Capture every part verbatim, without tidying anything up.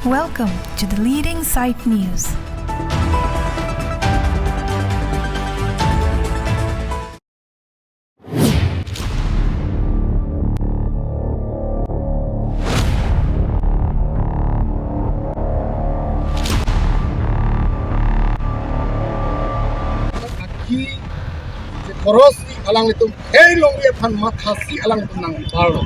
Welcome to the leading site news. Akhei si khorosi alanglitum khei longri aphan mathasi alanglitum nangparlo.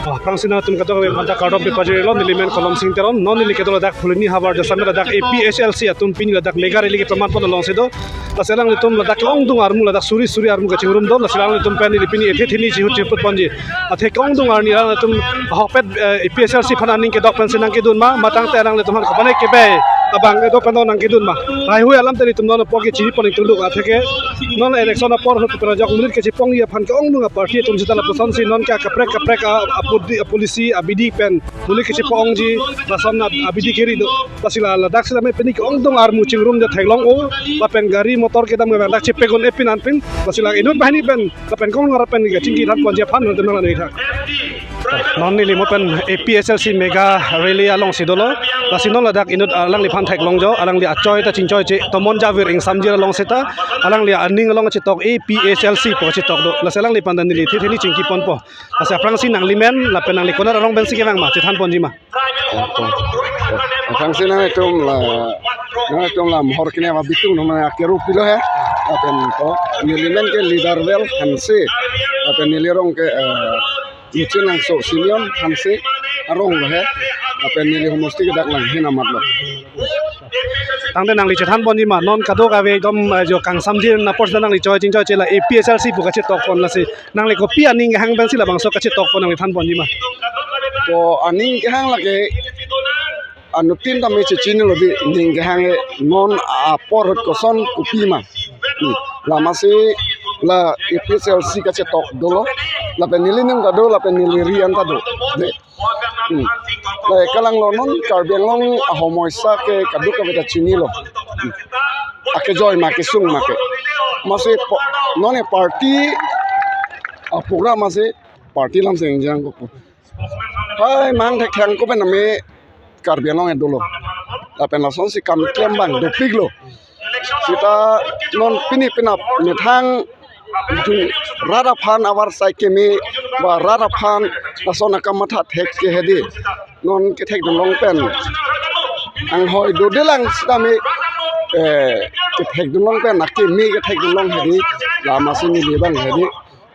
Ah, aphrangsi nangtum kadokave aphanta kardom pajirlo, neli men Kolomsing Teron, non neli kedo ladak Phuloni havar jasemet ladak A P H L C atum pini ladak mega rally kepaman pon alongsi do. Lasi alanglitum ladak ke-ongdung armu, ladak suri suri armu kachingrum do. Lasi alanglitum pen neli pini ethe theni chihut chiput ponji. Athe ke-ongdung arni alanglitum ahokpet, eh, A P H L C aphan aning kedok pensi nangkedun ma, matangte alanglitum aphan kapanek kebe abang kedo pen nangkedun ma. Haihui alam te nelitum non apor ke chiri pon ingtung duk. Athe ke non election apor ahut pen ajok monit kachepongji aphan ke-ongdung aparty atum seta lapusonsi non ke kaprek kaprek a, apudi, apolicy abidi pen monit kachepongji lason a, abidi keri do. Lasi la ladak sitame pini ke-ongdung armu chingrumji theklong-o, lapen gari motor kedam ke ladak chepegun epin anpin. Lasi la inut banghini pen lapen kong ngar pen kachingki than ponji aphan nangtum nang nang thak. Non neli mo pen A P H L C mega rally alongsi dolo. Lasi non ladak inut alangliphan theklongjo, alangli achoi ta chingchoiche, Tomon Javir Ingsamjir along seta, alangli aning along chetok A P H L C pu chetok do. Lasi alangliphan ta neli ethe theni chingki ponpo. Lasi aphrangsi nangli men, lapen nangli konat arong pensi kevang ma, chethan ponji ma. Aphrangsi nangtum la, nangtum la mohor kini abitung nang akeru pilo he. Lapen to, neli men ke Leader Well Hanse. Lapen neli arong ke, eh, Muchinangso Simeon Hanse arong lo he. Lapen neli homosti ke dak Langhin amat lo. Tangte nangli chethan ponji ma, non kadokave ekdom, eh, jo kangsamjir apor seta nangli choi chingchoiche la A P H L C pu kachetok pon lasi. Nangli kopi aning kehang pensi labangso kachetok pon nangli than ponji ma. To aning kehang lake anuttin tame chechinilo dei, ning kehang e non apor ahut koson kopi ma. Hmm. Lasi la A P H L C kachetok dolo. Lapen neli ning ta do, lapen neli ri an ta do. Dei. Hmm. La kalang lo non Karbi Anglong ahomoisa ke kadokave ta chinilo. Hmm. Akejoi ma kesung ma ke. Lasi po, non e party aprogram lasi party lamsi ingjang ko. Hai mang thekthang ko pen name Karbi Anglong e dolo. Lapen lasonsi kam klem abang dopiklo. Seta non pini penap methang rat aphan avarsai keme ba rat aphan lason akam matha thek ke hedi. Non kethekdun long pen anghoi dodelang sitame, eh, kethekdun long pen akeme kethekdun long hedi. Lasi neli abang hedi.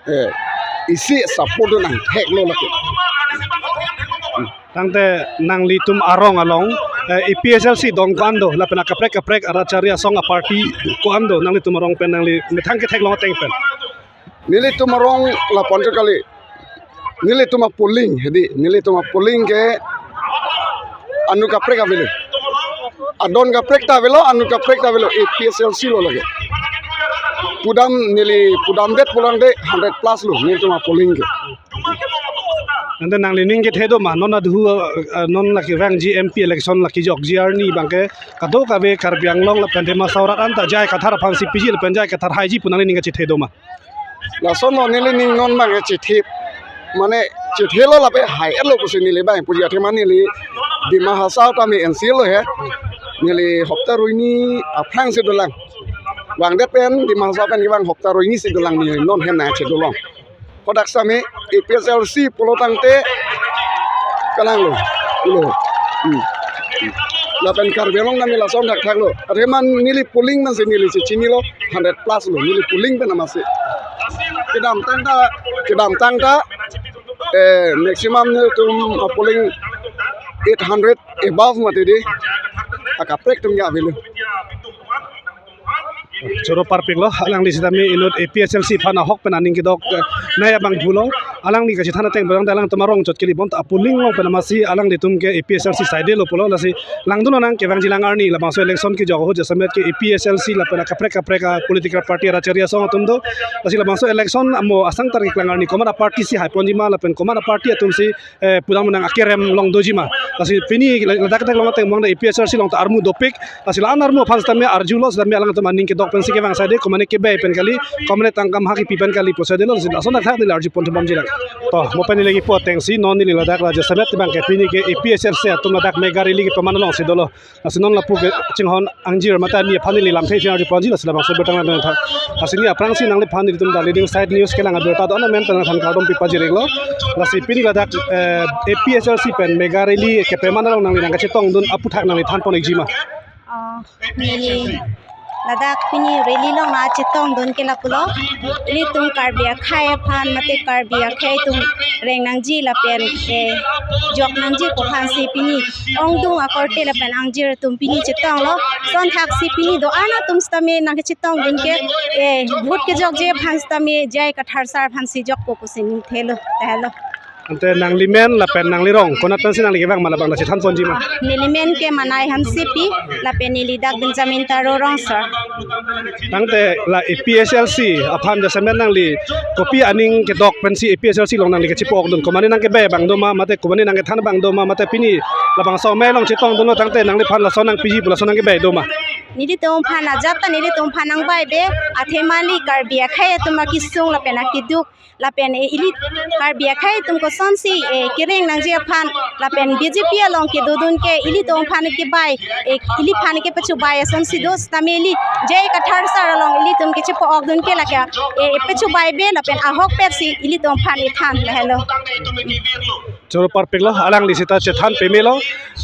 Eh, isi support do nang theklo lake. Tangte nanglitum arong along, eh, A P H L C dong ko-an do, lapen akaprek kaprek arat chari asong aparty ko-an do, nanglitum arong pen nangli methang ketheklong ateng pen. Nelitum arong lapu-an ke kali. Nelitum apolling, hedi, nelitum apolling ke anu kaprek avelo. Adon kaprek ta avelo, anu kaprek ta avelo, A P H L C lo lake. Pudam neli pudamdet pulang de hundred plus lo, nelitum apolling ke. Ante nangli ning kethe do ma, non adhu, eh, non lake vangji M P election lake jokji arni abang ke, kadokave Karbi Anglong lapen Dima Hasao arat anta J I Kathar aphansi piji lapen J I Kathar haiji pu nangli ning kachethe do ma. Lason lo neli ning non abang kachethe. Mane chethelo lapen hai-etlo pusi neli bang puji athema neli Dima Hasao tame N C lo he. Neli hopta roini aphrangsi dolang. Vangdet pen Dima Hasao pen kevang hopta roinisi dolang neli non hem nangchedolong. Kodak same A P H L C pulo tangte kalanglo. Lo. Hmm. Lapen Karbi Anglong nami lason thakthaklo. Athema neli polling mansi neli si chinilo hundred plus lo. Neli polling pen amatsi. Kedamtang ta, kedamtang ta, eh, maximum nelitum, ah, polling eight hundred above mati di. Akaprek atum ke avelo. Choro parpiklo, alangli sitame inut A P H L C aphan ahok pen aning kedok, eh, nai abang pulo, alangli kachethan ateng berang dalang tema rong chot keli bon ta polling along pen amatsi alanglitum ke A P H L C side lo pulo, lasi langdun nang kevangji lang arni labangso election kejok ahut jasemet ke A P H L C lapen akaprek kaprek a political party arachari asong atum do, lasi labangso election amo asang target lang arni komat a party si hai ponjima lapen komat a party atum si eh, pudam nang akerem along dojima. Lasi pini la-, ladak dak along ateng mong da A P H L C along ta armu dopik. Lasi la-an armu aphan sitame arjulo sitame alangtum aning kedok pensi kevang side komane kebe pen kali, komane tangkam haki pi pen kali pu side lo, lasi lason thakthak neli arju pon thubom jilang. To, mo pen neli kipu atengsi non neli ladak la jasemet abang ke pini ke A P H L C atum ladak mega rally kepaman alongsi dolo. Lasi non lapu kachinghon angjir mate ani aphan neli lamthe isi arju ponji, lasi labangso abirta nangdun tha. Lasi neli aphrangsi nangliphan nelitum The Leading Side News kelang abirta do-an amen pen nangphan kardom pipajir-iklo. Lasi pini ladak, eh, A P H L C pen mega rally kepaman along nangli nangkachetongdun aphuthak nangli than pon-ikjima. Oh, neli ladak pini rally along nangchetongdun ke lapulo. Ilitum Karbi akhei aphan mate Karbi akhei atum reng nangji lapen, eh, jok nangji pu aphansi pini ongdung akorte lapen angjir atum pini chetonglo. Lason thaksi pini do-an atum sitame nangkachetongdun ke, eh, vote kejokji aphan sitame J I Kathar sir aphansi jokpo pusi ningthelo, tahelo. Ante nanglimen lapen nanglirong konat pensi nangli kevang ma labang ta chethan ponjima? Nelimen ke Manai Hansepi lapen neli dak Benjamin Taro rong sir. Tangte la A P H L C aphan jasemet nangli kopi aning kedok pensi A P H L C along nangli kachepu-okdun, komane nangkebe abang doma mate komane nangkethan abang doma mate pini labangso amei along chetongdunlo tangte nangliphan lason nangpiji pu lason nangkebe doma? Nelitum aphan ajat ta nelitum aphan nangbai be, athema ili Karbi akhei atum akesung lapen akeduk lapen, eh, ili Karbi akhei atum kosonsi, eh, kereng nangji aphan lapen B J P along kedodun ke ilitum aphan kebai, eh, iliphan kepachubai asonsi do sitame ili J I Kathar sir along ilitum kachepu-okdun ke lake, eh, pachubai be lapen ahokpetsi ilitum aphan ithan, lahelo. Choro parpiklo, alangli sita chethan pemelo.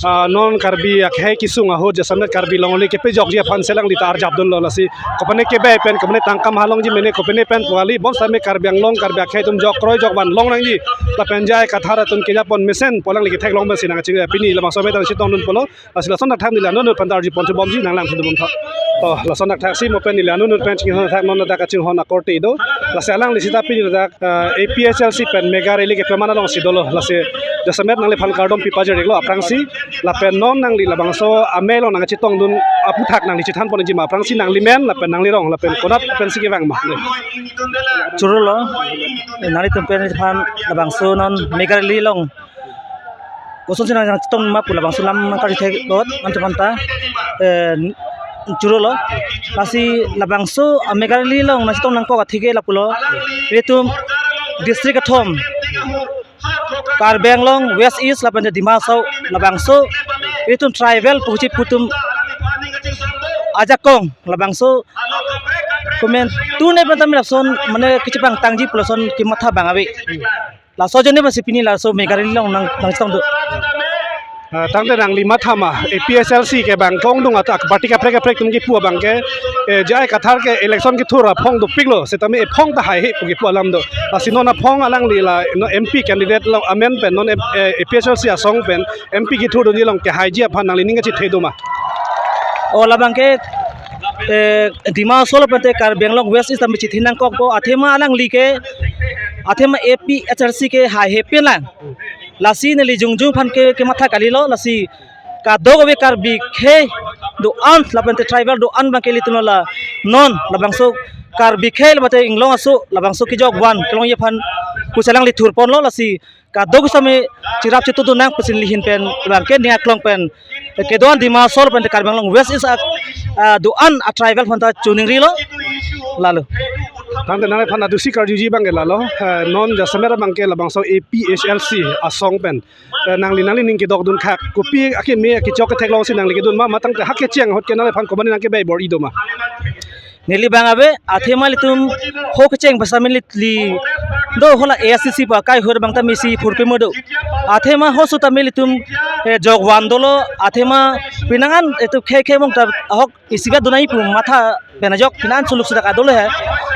Ah, non Karbi akhei kesung ahut jasemet Karbi longle kepejokji aphansi alangli ta arjapdunlo, lasi kopane kebe pen, kopane tangkam halongji mene, kopane pen pu kali, bonsitame Karbi Anglong Karbi akhei atum jok kroi jok van long nangji lapen J I Kathar atum kejapon mesen pu alangli ketheklong pensi nangching, pini labangso amei ta chetongdun pulo. Lasi lason thakthak neli anut anut pen ta arju pon thubomji nanglang thubom tha. To, lason thakthaksi mo pen neli anut anut pen chinghon thak non ladak kachinghon akorte do. Lasi alangli sita pini ladak, eh, A P H L C pen mega rally kepaman alongsi dolo. Lasi jasemet nangliphan kardom pipajir-iklo aphrangsi. Lapen non nangli labangso amei along nangchetongdun aphuthak nangli chethan ponjima aphrangsi nanglimen lapen nanglirong lapen konat pensi kevang ma? Chorolo, nanglitum pen aphan labangso non mega rally along kosonsi nangchetong ma pu labangso lam nangkarju thek dot, nantum aphan ta, eh, chorolo. Lasi labangso a mega rally along nangchetong nangkok athe ke lapulo. Ilitum district kethom, Karbi Anglong, West East lapen Dima Hasao, labangso ilitum tribal pusi pu atum ajakong labangso komantu ne pen tame lason mane kachepangtangji pu lason kematha abang ave. Laso ajoine pensi pini laso mega rally along nang, nangchetong do. Ah, tangte nangli matha ma, A P H L C ke abang ke ongdung atak party kaprek kaprek atum kepu abang ke, eh, J I Kathar ke election kethur aphong dopiklo, setame ephong ta haihe pu kepu alam do. Lasi non aphong alangli la, non M P candidate along amen pen, non M-, eh, A P H L C asong pen M P kethurdunji along kehaiji aphan nangli ning kachethe doma? O labang ke, eh, Dima Hasao lapen te Karbi Anglong West East tame chethe nangkokpo, athema alangli ke, athema A P H L C ke haihe pen lang. Lasi neli jongjong aphan ke, kematha kalilo, lasi kadokave Karbi akhei do-an lapen te tribal do-an abang ke ilitum la non labangso Karbi akhei lapen te inglong aso labangso kejok van kelongji aphan pusi alangli thurponlo, lasi kadokave sitame cherap chetudun nang pusi neli ahin pen abang ke ning aklong pen kedo-an Dima Hasao lapen te Karbi Anglong West East a, a, do-an a tribal aphan ta choningrilo, lalo. Tangte nangliphan adusi karjuji abangke lalo, eh, non jasemet abangke labangso A P H L C asong pen, eh, nangli nangli ning kedokdun khak, kopi akeme kechok kethek alongsi nangli kedun ma, ma tangte ha kecheng ahut ke nangliphan komatne nangkebei bor-i do ma? Neli abang ave, athema ilitum ho kecheng basa mili li do, hala A S D C pa kai hur abang ta misi phurpi mo do. Athema ho seta mili ilitum, eh, jok van dolo, athema pinangan itum khe khe mong ta ahok isiga dunai pu matha pen ajok pinangan suluk sudak adolo he.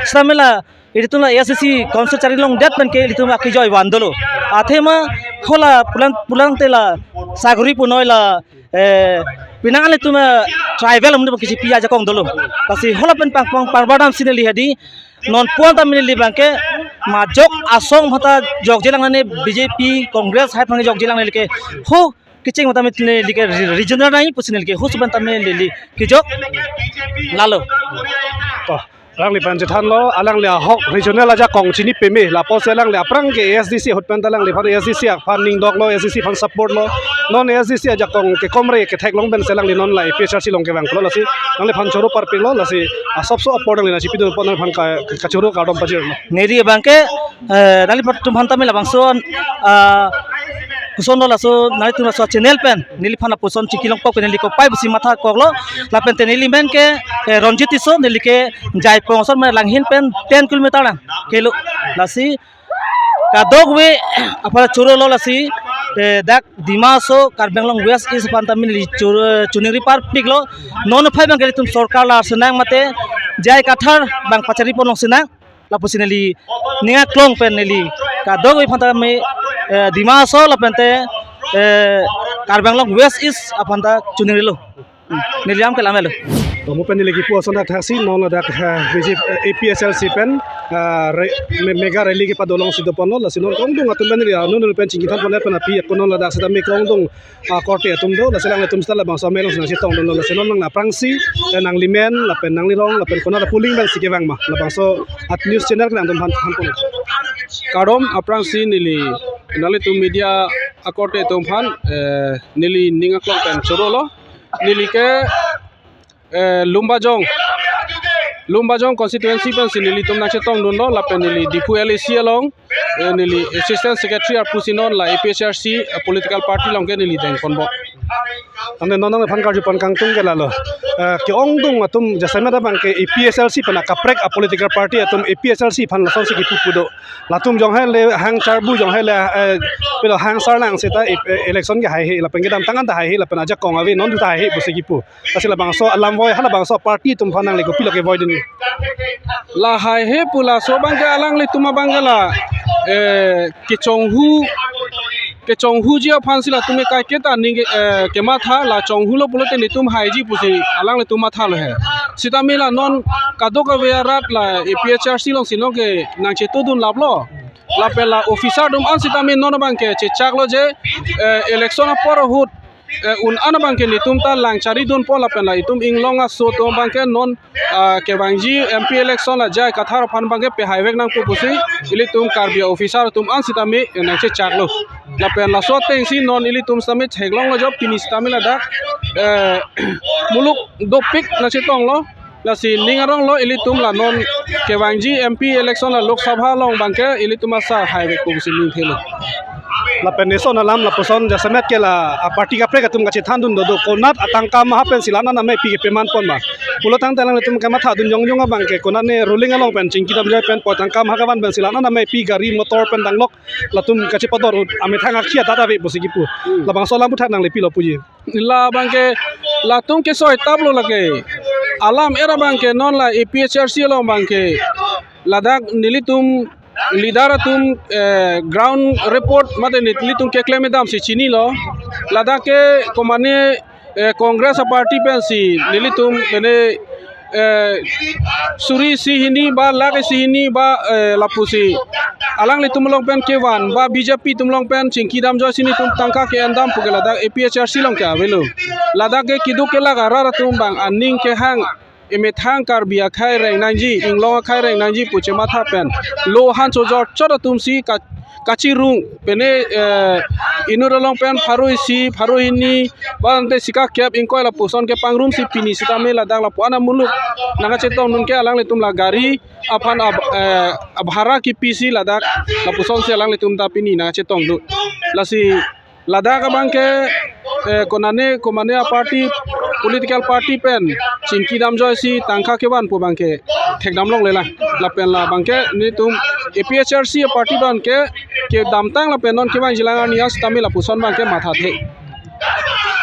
Seta mila ilitum la A S D C council chari longdet pen ke ilitum akejoi van dolo. Athema hala pulang pulang te la sagri punoi la, eh, pinangan ilitum, eh, tribal amun abang kisi pi ajakong dolo. Lasi hala pen pang pang parbadam si neli hedi non puan ta mili abangke majok asong aphanta jokjelang nane B J P Congress hai phan jokjelang neli ke ho kecheng aphanta mili ke re-, regional nai pusi neli ke ho suban ta mili kejok lalo. To, alangliphan chethanlo, alangli ahok regional ajakong chini peme, lapusi alangli aphrang ke A S D C ahut pen ta alangliphan A S D C aphan ning doklo, A S D C aphan support lo. Non A S D C ajakong kekomre kethek along pensi alangli non la A P H L C along kevang pulo, lasi nangliphan choro parpiklo, lasi asapso apor nangli nangchipidun apot nangliphan ka, kachoro kardom pajirlo. Neli abangke, eh, nangliphan atum aphanta mila bangso, ah, koson lo laso, nanglitum laso channel pen neliphan lapuson chiki longpok pen neli kopai pusi matha koklo. Lapen te neli men ke, eh, Ronjit Tisso, neli ke Jaipong ason ma Langhin pen ten kilometer lang kelo. Lasi kadokave aphan choro lo lasi, eh, dak Dima Hasao Karbi Anglong West East aphanta mili choro, choningri parpiklo. Non aphai abangke ilitum sorkar la senang mate J I Kathar abang pachari pon long senang. Lapusi neli ning aklong pen neli kadokave aphanta me, eh, Dima Hasao lapen te, eh, Karbi Anglong West East aphanta choningrilo. Hmm, neli am ke lamelo. Mo pen neli kipu ason dak thaksi non ladak, eh, B J P, eh, A P H L C pen, eh, re-, me-, mega rally kepado longsi doponlo, lasi non kongdung atum pen neli, ah, non pen chingki than pon pen api ako non ladak seta me kongdung, ah, korte atum do, lasi alanglitum seta labangso amei alongsi nangchetongdunlo, lasi non nang aphrangsi, eh, nangli men, lapen nangli rong, lapen konat apolling pensi kevang ma, labangso at news channel kenangtum aphan than pon. Kardom, aphrangsi neli, nanglitum media akorte atum aphan, eh, neli ning aklong pen choro lo. Neli ke, eh, Lumbajong, Lumbajong constituency pensi nelitum nangchetongdunlo, lapen neli Diphu L A C along, eh, neli assistant secretary arpu si non la A P H L C, eh, political party along ke neli dengponbom. Ante non nangliphan karju pon kangtung ke lalo. Eh, ke-ongdung atum jasemet abangke A P H L C pen akaprek a political party atum A P H L C aphan lasonsi kipu pu do. Latum jong hai le hang charbu jong hai le, eh, pilo hang sar lang seta, eh, election ke haihe lapen kedamtang an ta haihe lapen ajakong ave non ta haihe pusi kipu. Lasi labangso alam voi, halabangso party atum aphan nangli kopilo kevoidun? La haihe pu laso abangke alanglitum abangke la, eh, kechonghu, kechonghuji aphansi latum ke kaiketa ning, eh, kematha, la chonghulo pulote netum haiji pusi alanglitum mathalo he. Sitame la non kadokave arat la A P H L C alongsi non ke nangchetongdun laplo. Lapen la officer atum an sitame non abangke chechaklo je, eh, election apor ahut, eh, un an abangke netum ta lang charidunpo lapen la itum inglong aso atum abangke non, ah, kevangji M P election la J I Kathar aphan abangke pehaivek nangpo pusi ilitum Karbi officer atum an sitame, eh, nangchechaklo. Lapen laso atengsi non ilitum sitame theklonglo jo pini sitame ladak, eh, muluk dopik nangchetonglo. Lasi ning aronglo ilitum la non kevangji M P election la Lok Sabha along abangke ilitum asar haivekpo pusi ning thelo. Lapen neson alam lapuson jasemet ke la, ah, party kaprek atum kachethandun dodo, konat atangka maha pensi la-an an amei pi kepeman pon ma? Pulo tangte alanglitum kemathadun jongjong abangke konat ne ruling along pen chingki damjoi pen po tangka maha kevan pensi la-an an amei pi gari motor pen danglok latum kachepador ahut amethang akhia ta ave pusi kipu. Hmm. Labangso alam puthak nangli pilo puji? La abangke latum kesoi taplo lake. Alam era abangke non la A P H L C along abangke ladak nelitum leader atum, eh, ground report mate nelitum keklem damsi chinilo. Ladak ke komatne, eh, Congress a party pensi nelitum mane, eh, suri isi hini ba lakh isi hini ba, eh, lapusi alanglitum along pen kevan ba B J P atum along pen chingki damjoisi netum tangka ke-en dam puke ladak A P H L C along ke avelo. Ladak ke keduk kelak arat atum abang aning kehang emethang Karbi akhei reng nangji, Inglong akhei reng nangji pu chematha pen lo han chojor chot atum si ka, kachirung pene, eh, inut along pen pharo isi, pharo hini, bante sika kep ingkoi lapuson ke pangrum si pini sitame ladak lapu-an amuluk nangkachetongdun ke alanglitum la gari aphan ab-, eh, abhara kipi si ladak lapuson si alanglitum ta pini nangkachetongdun. Lasi ladak abang ke, eh, konane, konane a-party, political party pen chingki damjoi si tangka kevan pu abang ke thekdam longlelang. Lapen labang ke nelitum A P H L C a-party abang ke kedamtang lapen non kevangjilang arni an sitame lapuson abang ke mathathe.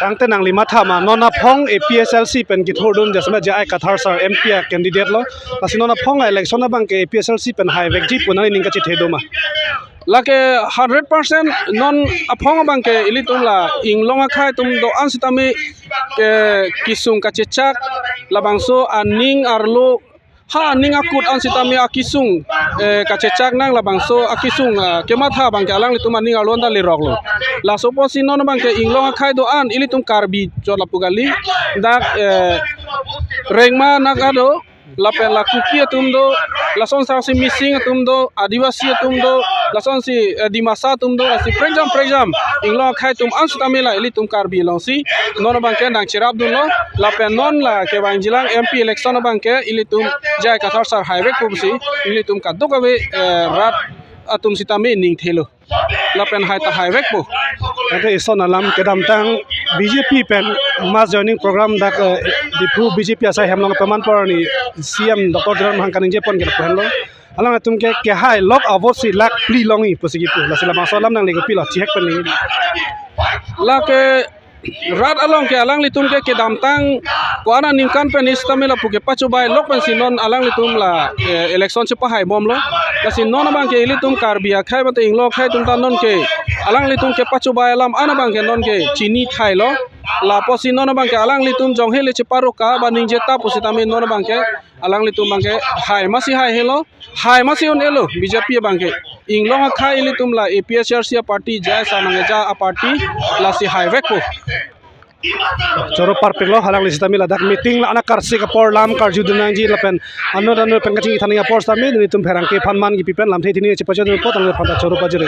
Tangte nangli matha ma, non aphong A P H L C pen kithurdun, jasemet J I Kathar sir M P a-candidate lo. Lasi non aphong a-election abang ke A P H L C pen haivekji pu nangning kachethe do ma? Lake hundred percent non aphong abang ke ilitum la Inglong akhei atum do-an sitame ke kisung kachechak, labangso aning arlo ha aning akut an sitame akisung, eh, kachechak nang, labangso akisung, ah, kematha abang ke alanglitum aning arlo anta lerok lo. Laso apotsi non abang ke Inglong akhei do-an ilitum Karbi chot lapu kali, dak, eh, Rengma naka do, lapen la Kuki atum do, lason sarsi Mising atum do, Adivasi atum do, lasonsi, eh, Dimasa atum do, lasi prengjam prengjam Inglong akhei atum an sitame la ilitum Karbi alongsi non abang ke nangcherapdunlo. Lapen non la kevangjilang M P election abang ke ilitum J I Kathar sir haivek pusi ilitum kadokave, eh, rat atum sitame ningthelo. Lapen hai ta haivekpo. Ante ison alam, kedamtang B J P pen mass joining program dak, eh, Diphu B J P asai hem along paman por ni C M Doctor Tuliram Ronghang kaningje pon ke lapu henlo. Alangtum ke kehai lok a-vote si lakh phli longji pusi kipu. Lasi labangso alam nangli kopilo chihek pen nangji? Lake rat along ke alanglitum ke kedamtang ko-an aningkan pen sitame lapu kepachobei lok pensi non alanglitum la, eh, election chepahaibomlo. Lasi non abang ke ilitum Karbi akhei bante Inglong akhei atum ta non ke alanglitum kepachobei alam an abang ke non ke chinithailo. Lapusi non abang ke alanglitum jonghe le cheparoka ba ningje ta pusitame non abang ke alanglitum abang ke hai masi haihelo, hai masi un-elo B J P abang ke. Inglong akhei ilitum la A P H L C a-party, J I sar nangkeja a-party, lasi haivekpo. Choro parpiklo, halangli sitame ladak meeting la ana karsik apor lam karjudun nangji lapen anut anut pen kachingki than nangji apor sitame nelitum pherangke aphan man kipi pen lamthe hini chepachedun apot tanglo aphan ta choro pajirlo.